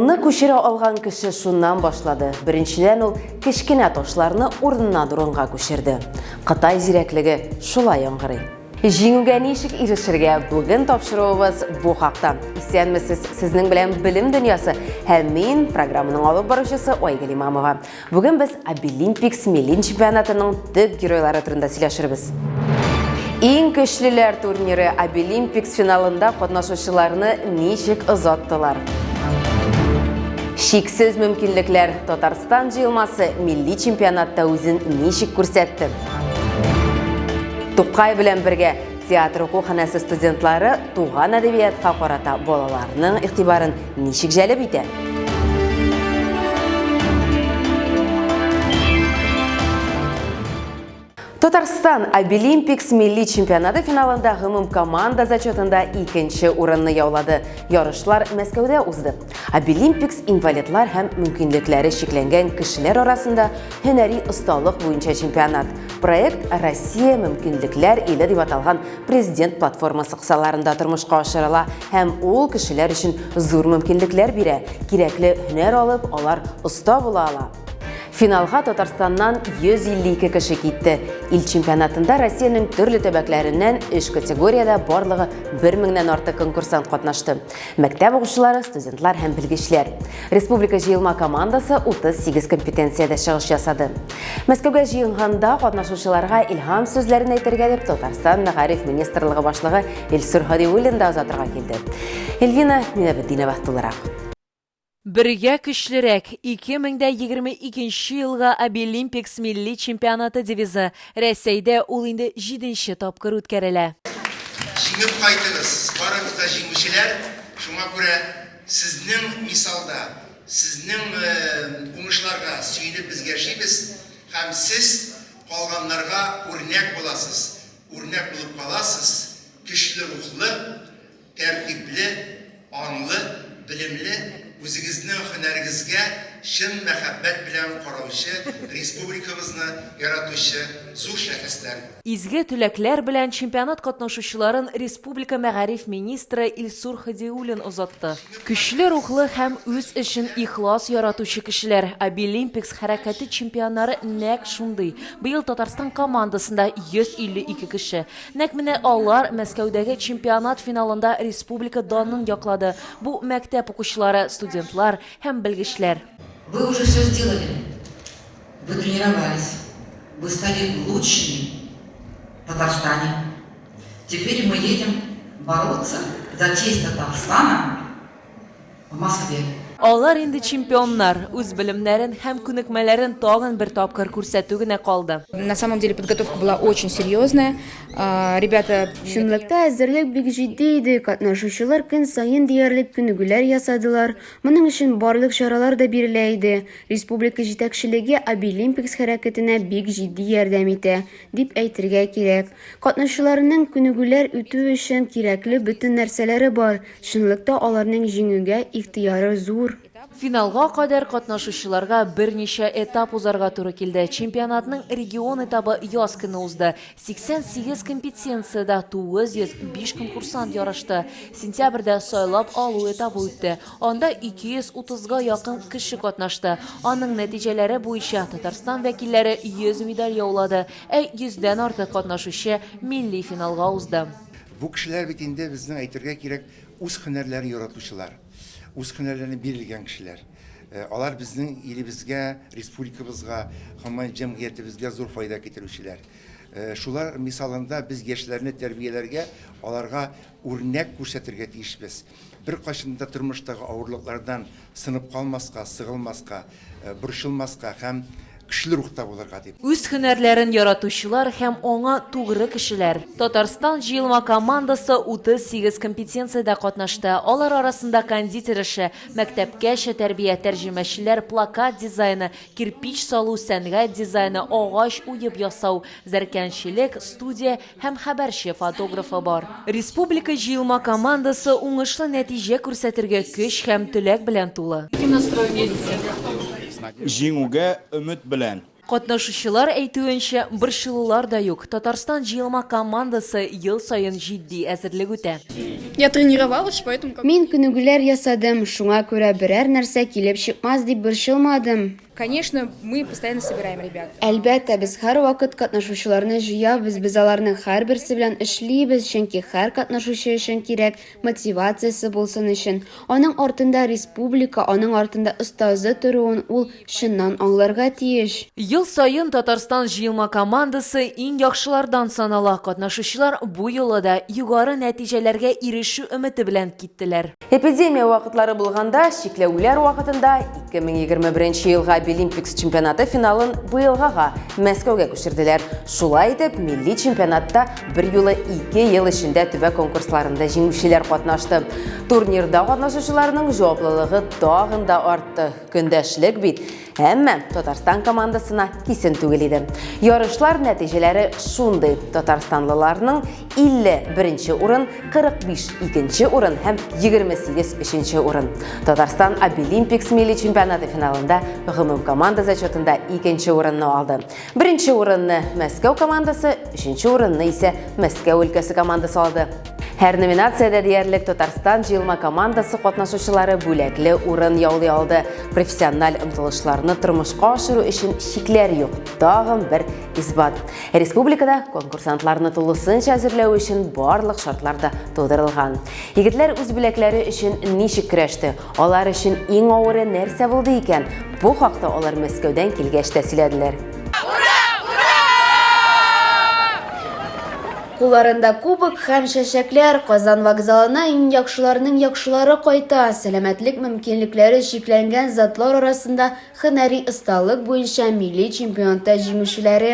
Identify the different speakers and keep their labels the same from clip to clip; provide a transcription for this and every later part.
Speaker 1: Юлны күчерә алган кеше шуннан башлады. Беренчедән ул кечкенә ташларны урыннан урынга күчерде. Кытай зирәклеге шулай яңгырый. Җиңүгә ничек ирешергә? Бүген тапшыруыбыз бу хакта. Исәнмесез, сезнең белән Белем дөньясы һәм мин, программаның алып баручысы Айгөл Имамова. Бүген без Абилимпикс милли чемпионатының төп геройлары турында сөйләшербез. Иң көчлеләр турниры Абилимпикс финалында катнашучыларны ничек озаттылар? Шиксез мөмкинлекләр Татарстан җыелмасы милли чемпионатта үзен ничек күрсәтте? Тукай белән бергә театр укуханәсе студентлары туган әдәбиятка карата балаларның игътибарын ничек җәлеп итә? Татарстан Абилимпикс милли чемпионаты финалында гомум команда зачетында икенче урынны яулады. Ярышлар Мәскәүдә узды. Абилимпикс инвалидлар һәм мөмкинлекләре чикләнгән кешеләр арасында һөнәри осталык буенча чемпионат. Проект Россия мөмкинлекләр иле дип аталган Президент платформасы кысаларында тормышка ашырыла һәм ул кешеләр өчен зур мөмкинлекләр бирә. Кирәкле һөнәр алып, алар оста була ала. Финалга Татарстаннан 152 кеше китте. Ил чемпионатында Россиянең төрле төбәкләреннән өч категориядә барлыгы 1 меңнән артык конкурсант катнашты. Мәктәп укучылары, студентлар һәм белгечләр. Республика җыелма командасы 38 компетенциядә чыгыш ясады. Мәскәүгә җыенганда катнашучыларга илһам сүзләрен әйтергә дип Татарстан мәгариф министрлыгы башлыгы Илсур Һадиуллин да озатырга килде. Эльвина Минабетдинова тулырак.
Speaker 2: Бергә көчлерәк! 2022 елгы Абилимпикс милли чемпионаты девизы. Рәсәйдә ул инде җиденче тапкыр үткәрелә.
Speaker 3: Җиңеп кайтыгыз, барыгыз да җиңүчеләр, шуңа күрә сезнең мисалда Сезнең уңышларга сөенеп без яшибез һәм сез калганнарга үрнәк буласыз, үрнәк булып каласыз, көчле рухлы, тәртипле, аңлы, белемле, үзегезнең һөнәрегезгә чын мәхәббәт белән караучы, республикабызны яратучы зур шәхесләр.
Speaker 2: Изге теләкләр белән чемпионат катнашучыларын республика мәгариф министры Илсур Һадиуллин озатты. Көчле рухлы һәм үз эшен ихлас яратучы кешеләр, Абилимпикс хәрәкәте чемпионнары нәкъ шундый. Быел Татарстан командасында 152 кеше. Нәкъ менә алар Мәскәүдәге чемпионат финалында республика данын яклады. Бу мәктәп укучылары, студентлар һәм белгечләр.
Speaker 4: Вы уже все сделали. Вы тренировались, вы стали лучшими в Татарстане. Теперь мы едем бороться за честь Татарстана в Москве.
Speaker 2: Алар инде чемпионнар, үз белемнәрен һәм күнекмәләрен тагын бер тапкыр күрсәтү генә калды.
Speaker 5: На самом деле подготовка была очень серьезная. Ребята...
Speaker 6: Чынлыкта әзерлек бик җитди иде, катнашучылар көн саен диярлек күнегүләр ясадылар. Моның өчен барлык чаралар да бирелә иде. Республика җитәкчелеге Абилимпикс хәрәкәтенә бик җитди ярдәм итә, дип әйтергә кирәк. Катнашучыларның күнегүләр үтү өчен кирәкле бөтен нәрсәләре бар, чынлыкта аларның җиңүгә ихтыяры зур.
Speaker 2: Финалга кадәр катнашучыларга берничә этап узарга туры килде. Чемпионатның регион этабы яз көне узды. 88 компетенциядә 905 конкурсант ярышты. Сентябрьдә сайлап алу этабы үтте. Анда 230 га якын кеше катнашты. Аның нәтиҗәләре буенча Татарстан вәкилләре 100 медаль яулады, ә йөздән артык катнашучы милли финалга узды.
Speaker 3: Бу кешеләр бит инде безнең, әйтергә кирәк, үз һөнәрләрен яратучылар, үз һөнәрләренә бирелгән кешеләр. Алар безнең илебезгә, республикабызга, гомумән җәмгыятебезгә зур файда китерүчеләр. Шулар мисалында без яшьләрне тәрбияләргә, аларга үрнәк күрсәтергә тиешбез. Беркайчан да тормыштагы авырлыклардан сынып калмаска, сыгылмаска, борчылмаска һәм көчле рухта булырга дип.
Speaker 2: Үз һөнәрләрен яратучылар һәм аңа тугры кешеләр. Татарстан җыелма командасы 38 компетенциядә катнашты. Алар арасында кондитер эше, мәктәпкәчә тәрбия, тәрҗемәчеләр, плакат дизайны, кирпич салу, сәнгать дизайны, агач уеп ясау, зәркәнчелек, студия һәм хәбәрче фотографы бар. Республика җыелма командасы уңышлы нәтиҗә күрсәтергә көч һәм теләк белән тулы.
Speaker 7: Җиңүгә өмет белән!
Speaker 2: Катнашучылар әйтүенчә, борчылулар да юк. Татарстан җыелма командасы ел саен җитди әзерлек үтә.
Speaker 7: Я тренировалась, поэтому как.
Speaker 6: Мин күнегүләр ясадым, шуңа күрә берәр нәрсә килеп чыкмас дип борчылмадым.
Speaker 5: Конечно, мы постоянно собираем ребят.
Speaker 6: Әлбәттә, без һәрвакыт катнашучыларны җыябыз, без аларның һәрберсе белән эшлибез, чөнки һәр катнашучы өчен кирәк мотивациясе булсын өчен. Аның артында республика, аның артында остазы торуын ул чыннан аңларга тиеш.
Speaker 2: Ел саен Татарстан җыелма командасы иң яхшылардан санала. Катнашучылар бу юлы да югары нәтиҗәләргә ирешү өмете белән киттеләр.
Speaker 1: Эпидемия вакытлары булганда, чикләүләр вакытында 2021 елгы Абилимпикс чемпионаты финалын быелгыга Мәскәүгә күчерделәр. Шулай итеп, милли чемпионатта берьюлы ике ел эчендә төбәк конкурсларында җиңүчеләр катнашты. Турнирда катнашучыларның җаваплылыгы тагын да артты. Көндәшлек бит. Әмма Татарстан командасына кисен түгел иде. Ярышлар нәтиҗәләре шундый. Татарстанлыларның 51 урын, 45 икенче урын һәм 28 өченче урын. Татарстан Абилимпикс милли чемпионаты финалында гомум команда зачетында икенче урынны алды. Беренче урынны Мәскәү командасы, өченче урынны исә Мәскәү өлкәсе командасы алды. Һәр номинациядә диярлек Татарстан җыелма командасы катнашучылары бүләкле урын яулый алды. Профессиональ омтылышларны тормышка ашыру өчен чикләр юк. Тагын бер исбат. Республикада конкурсантларны тулысынча әзерләү өчен барлык шартлар да тудырылган. Егетләр үз бүләкләре өчен ничек көрәште? Алар өчен иң авыры нәрсә булды икән? Бу хакта алар Мәскәүдән килгәч тә сөйләделәр.
Speaker 6: Кулларында кубок һәм чәчәкләр, Казан вокзалына иң яхшыларның яхшылары кайта. Сәламәтлек мөмкинлекләре чикләнгән затлар арасында һөнәри осталык буенча милли чемпионатта җиңүчеләре.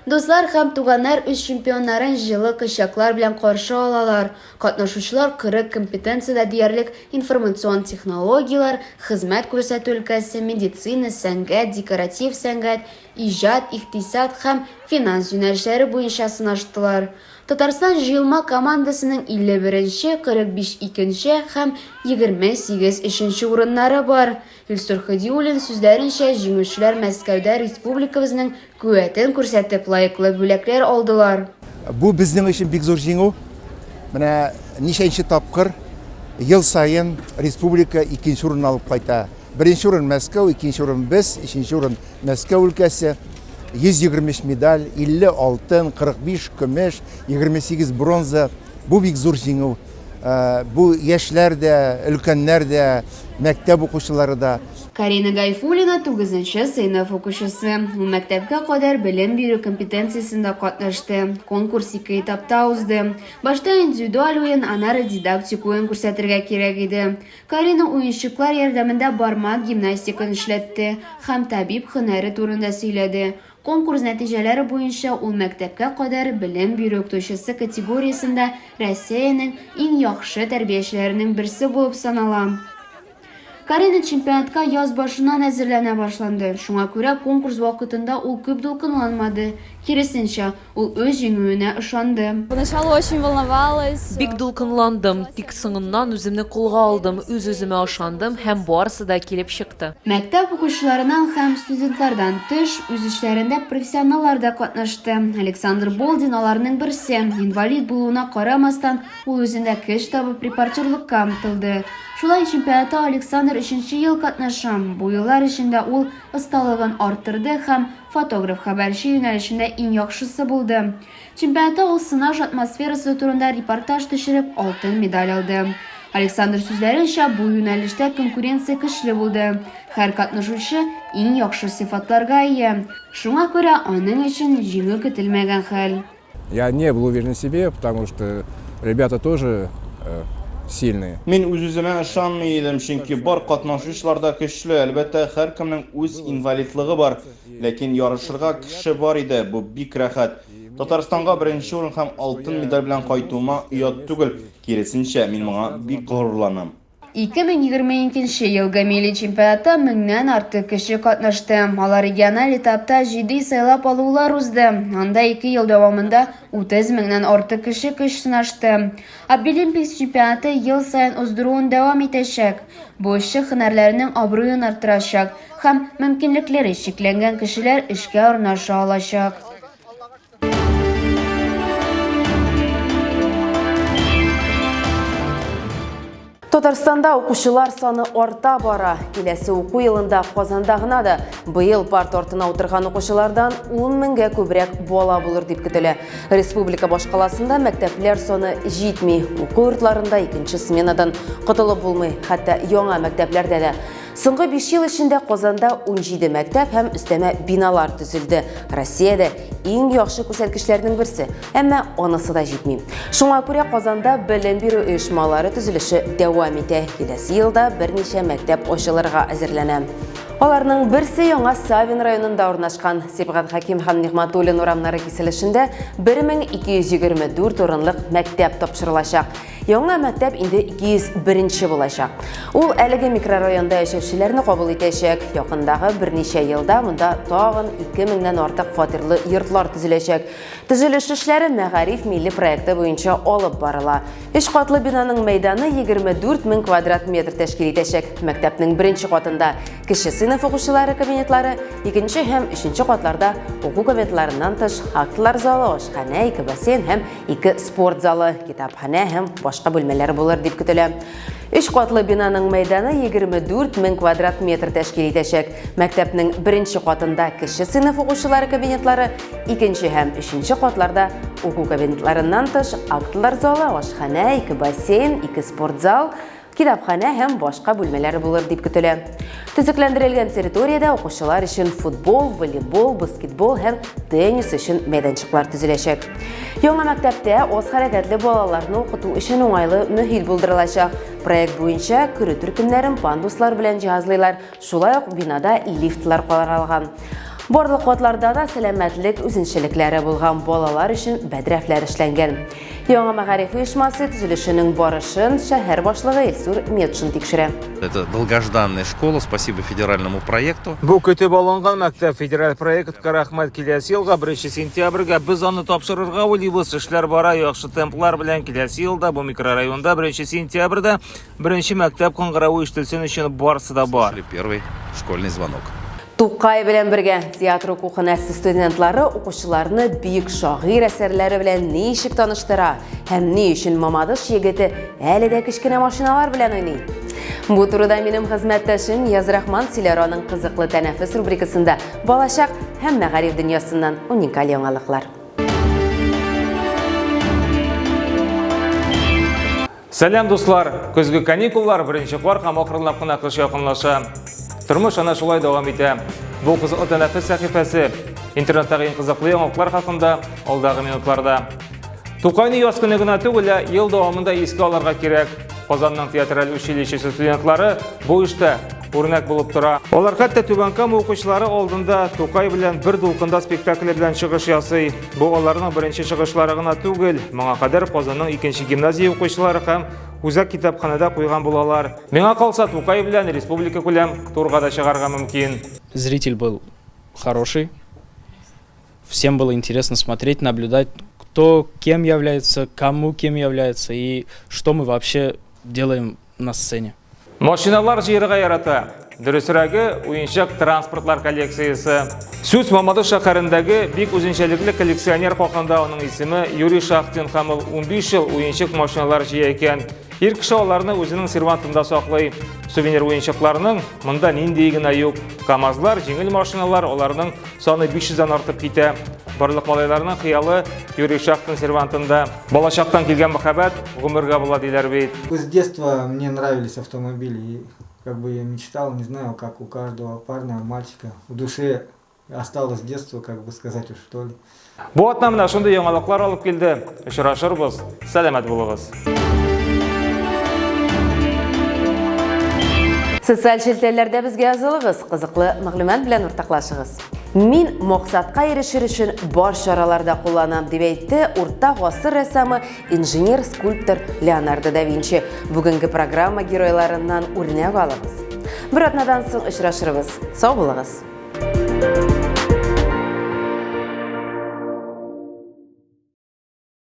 Speaker 6: Дуслар һәм туганнар үз чемпионнарын җылы кочаклар белән каршы алалар. Катнашучылар 40 компетенциядә диярлек информацион технологияләр, хезмәт күрсәтү өлкәсе, медицина, сәнгать, декоратив сәнгать, иҗат, икътисад һәм финанс юнәлешләре буенча сынаштылар. Татарстан җыелма командасының 51 нче, 45 икенче һәм 28 өченче урыннары бар. Илсур Һадиуллин сүзләренчә, җиңүчеләр Мәскәүдә республикабызның куәтен күрсәтеп лаеклы бүләкләр алдылар.
Speaker 3: Бу безнең өчен бик зур җиңү. Менә ничәнче тапкыр ел саен республика икенче урын алып кайта. Беренче урын Мәскәү, икенче урын без, өченче урын Мәскәү өлкәсе. 123 медаль, 50 алтын, 45 көмеш, 28 бронза. Бу бик зур җиңү. Э, бу яшьләр дә, өлкәннәр дә, мәктәп укучылары да.
Speaker 6: Карина Гайфуллина тугызынчы сыйныф укучысы. Ул мәктәпкә кадәр белем бирү компетенциясендә катнашты. Конкурс ике этапта узды. Башта индивидуаль уен, аннары дидактик уен күрсәтергә кирәк иде. Карина уенчыклар ярдәмендә бармак гимнастикын эшләтте һәм табиб һөнәре турында сөйләде. Конкурс нәтиҗәләре буенча ул мәктәпкә кадәр белем бирү укытучысы категориясендә Россиянең иң яхшы тәрбиячеләренең берсе булып санала. Карина чемпионатка яз башыннан әзерләнә башланды, шуңа күрә конкурс вакытында ул күп дулкынланмады, киресенчә, Ул үз җиңүенә ышанды.
Speaker 7: Поначалу очень волновалась.
Speaker 2: Бик дулкынландым, тик соңыннан үземне кулга алдым, үз-үземә ышандым һәм барысы да килеп чыкты.
Speaker 6: Мәктәп укучыларыннан һәм студентлардан тыш, үз эшләрендә профессионаллар да катнашты. Александр Болдин аларның берсе. Инвалид булуына карамастан, ул үзендә көч табып репортерлыкка омтылды. Шулай чемпионатта Александр өченче ел катнаша. Бу еллар эчендә ул осталыгын арттырды һәм Фотограф-хәбәрче юнәлешендә иң яхшысы булды. Чемпионатта ул сынаш атмосферасы турында репортаж төшереп, алтын медаль алды. Александр сүзләренчә, бу юнәлештә конкуренция көчле булды. Һәр катнашучы иң яхшы сыйфатларга ия. Шуңа күрә аның өчен җиңү көтелмәгән хәл.
Speaker 8: Я не был уверен в себе, потому что ребята тоже э, сильные.
Speaker 9: Мин үз-үземә ышанмый идем, чөнки бар катнашучылар да көчле. Әлбәттә, һәркемнең үз инвалидлыгы бар, ләкин ярышырга кеше бар иде, бу бик рәхәт. Татарстанга беренче урын һәм алтын медаль белән кайтуыма оят түгел, киресенчә, мин моңа бик горурланам.
Speaker 6: 2022 нче елгы милли чемпионатта меңнән артык кеше катнашты. Алар региональ этапта җитди сайлап алулар узды. Анда ике ел дәвамында 30 меңнән артык кеше көч сынашты. Абилимпикс чемпионаты ел саен уздыруын дәвам итәчәк. Бу эшче һөнәрләренең абруен арттырачак һәм мөмкинлекләре чикләнгән кешеләр эшкә урнаша алачак.
Speaker 1: Татарстанда укучылар саны арта бара. Киләсе уку елында Казанда гына да быел парта артына утырган укучылардан 10 меңгә күбрәк бала булыр дип көтелә. Республика башкаласында мәктәпләр саны җитми. Уку йортларында икенче сменадан котылып булмый, хәтта яңа мәктәпләрдә дә. Соңгы 5 ел эчендә Казанда 17 мәктәп һәм өстәмә биналар төзелде. Россиядә иң яхшы күрсәткечләрнең берсе, әмма анысы да җитми. Шуңа күрә Казанда белем бирү оешмалары төзелеше дәвам итә. Киләсе елда берничә мәктәп ачылырга әзерләнә. Аларның берсе Яңа Савин районында урнашкан. Сибгат Хәким һәм Нигъмәтуллин урамнары киселешендә 1224 урынлык мәктәп тапшырылачак. Яңа мәктәп инде 201 нче булачак. Ул әлеге микрорайонда яшәүчеләрне кабул итәчәк. Якындагы берничә елда монда тагын 2000 нән артык фатирлы йортлар төзеләчәк. Төзелеш эшләре Мәгариф милли проекты буенча алып барыла. Өч катлы бинаның мәйданы 24 мең квадрат метр тәшкил итәчәк. Мәктәпнең беренче катында кече сыйныф укучылары кабинетлары, икенче һәм өченче катларда уку кабинетларыннан тыш актлар залы, ашханә, ике бассейн һәм Ике спорт залы, китапханә һәм башка бүлмәләр булыр дип көтелә. Өч катлы бинаның мәйданы 24 мең квадрат метр тәшкил итәчәк. Мәктәпнең беренче катында кече сыйныф укучылары кабинетлары, икенче һәм өченче катларда уку кабинетларыннан тыш актлар залы, ашханә, ике бассейн, ике спортзал, Китапханә һәм башка бүлмәләр булыр дип көтелә. Төзекләндерелгән территориядә укучылар өчен футбол, волейбол, баскетбол һәм теннис өчен мәйданчыклар төзеләчәк. Яңа мәктәптә аз хәрәкәтле балаларны укыту өчен уңайлы мөһит булдырылачак. Проект буенча керү төркемнәрен пандуслар белән җиһазлыйлар, Шулай ук бинада лифтлар каралган. Барлык катларда да сәламәтлек үзенчәлекләре булган балалар өчен бәдрәфләр эшләнгән. Яңа мәгариф оешмасы төзелешенең барышын шәһәр башлыгы Илсур Метшин тикшерә.
Speaker 10: Это долгожданная школа, спасибо федеральному проекту.
Speaker 11: Бу көтеп алынган мәктәп, федераль проектка рәхмәт. Киләсе елга 1 сентябрьгә без аны тапшырырга уйлыйбыз. Эшләр бара яхшы темплар белән. Киләсе елда бу микрорайонда 1 сентябрьдә Беренче мәктәп кыңгыравы ишетелсен өчен барысы да бар.
Speaker 10: Первый школьный звонок.
Speaker 1: Тукай белән бергә театр укуханәсе студентлары укучыларны бөек шагыйрь әсәрләре белән ничек таныштыра һәм ни өчен Мамадыш егете әле дә кечкенә машиналар белән уйный? Бу турыда минем хезмәттәшем Нияз Рахман сөйләр аның кызыклы тәнәфес рубрикасында балачак һәм мәгариф дөньясыннан уникаль яңалыклар.
Speaker 11: Сәлам, дуслар! Көзге каникуллар, беренче кар һәм акрынлап кына кыш якынлаша. Тормыш ана шулай дәвам итә. Бу кызыклы тәнәфес сәхифәсе. Интернеттагы иң кызыклы яңалыклар хакында алдагы минутларда. Тукайны яз көне генә түгел, ә ел дәвамында искә алырга кирәк. Казанның театраль училищесы студентлары бу эштә үрнәк булып тора. Алар хәтта Түбән Кама укучылары алдында Тукай белән бер дулкында спектакле белән чыгыш ясый. Бу аларның беренче чыгышлары гына түгел. Моңа кадәр Казанның икенче гимназия укучылары һәм үзәк китапханәдә куйган булалар. Миңа калса, Тукай белән республика күләм турга да чыгарга мөмкин.
Speaker 12: Зритель был хороший. Всем было интересно смотреть, наблюдать, кто кем является, кому кем является и что мы вообще делаем на сцене.
Speaker 11: Машиналар җыерга ярата. Дөресрәге, уенчык транспортлар коллекциясе. Сүз Мамадыш шәһәрендәге бик үзенчәлекле коллекционер хакында аның исеме Юрий Шахтин һәм ул 15 ел уенчык машиналар җыя икән. Ир кеше аларны үзенең сервантында саклый. Сувенир уенчыкларның монда ниндие генә юк. КАМАЗлар, җиңел машиналар, аларның саны 500 дән артып китә. Барлык малайларның хыялы Юрий Шахтин сервантында. Балачактан килгән мәхәббәт гомергә була диләр бит.
Speaker 13: С детства мне нравились автомобили. И как бы я мечтал, не знаю, как у каждого парня, мальчика, в душе осталось детство, как бы сказать уж, что ли.
Speaker 11: Бу атна менә шундый яңалыклар алып килде. Очрашырбыз. Сәламәт булыгыз.
Speaker 1: Социаль челтәрләрдә безгә язылыгыз, кызыклы мәгълүмат белән уртаклашыгыз. Мин максатка ирешер өчен бар чаралар да кулланам, дип әйтте урта гасыр рәссамы, инженер, скульптор Леонардо да Винчи. Бүгенге программа геройларыннан үрнәк алыгыз. Бер атнадан соң очрашырбыз. Сау булыгыз.